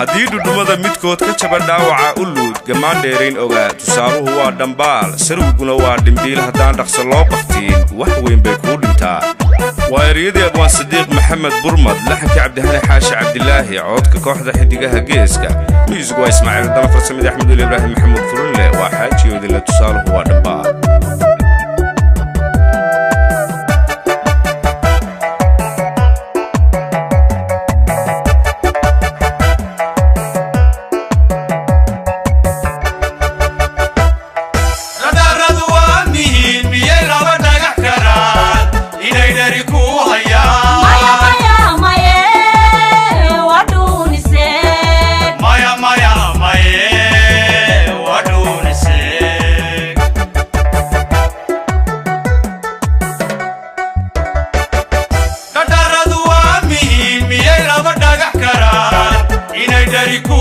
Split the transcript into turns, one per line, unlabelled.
Haddii dhudhummada midkood ka jaba dhaawaca u luud gammaan dheerayn ogaa. Tusaaluhu waa dhambaal, sarwiguna waa dhimbiil, haddaan dhaqso loo baktiin wax weyn bay kuu dhintaa. Waa ereyadii Abwaan Sadiiq Maxamed Burmad, laxankii Cabdihani Xaashi Cabdilaahi, coodka kooxda Xidigaha Geeska, miisig waa Ismaaciil Dana, farsamada Axmedul Ibraahim Maxamuud Furinle. Waa xaajiyoodinle, tusaaluhu waa dhambaal.
Radaradu waa mihiin, miyay laba dhagax karaan inay dhari ku hayaan? Maya, maya, maye, waa dhuunisee. Dhadharadu waa mihiin, miyay laba dhagax karaan inay dhari ku